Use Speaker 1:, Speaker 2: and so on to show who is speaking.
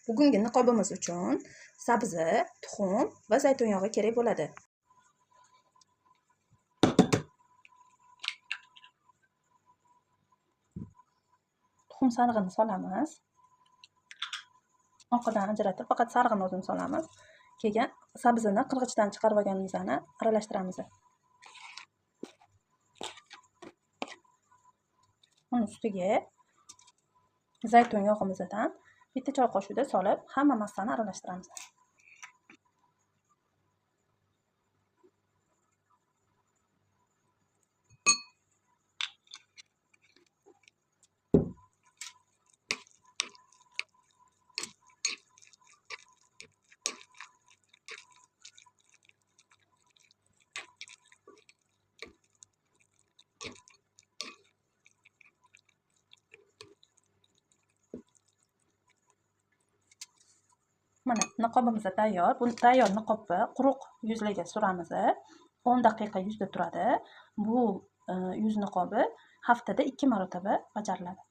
Speaker 1: Bugungi niqobimiz uchun sabzi, tuxum va zaytun yog'i kerak bo'ladi. Tuxum sarig'ini solamiz. Oqidan ajratib, faqat sarig'ini o'zini solamiz. Keyin sabzini qirg'ichdan chiqarib olganimizni aralashtiramiz. Uni ustiga zaytun yog'imizdan bitta choy qoshiqda solib, hamma massani aralashtiramiz. Mana niqobimiz tayyor. Bu tayyor niqobni quruq yuzlarga suramiz. 10 daqiqa yuzda turadi. Bu yuz niqobi haftada 2 marotaba bajariladi.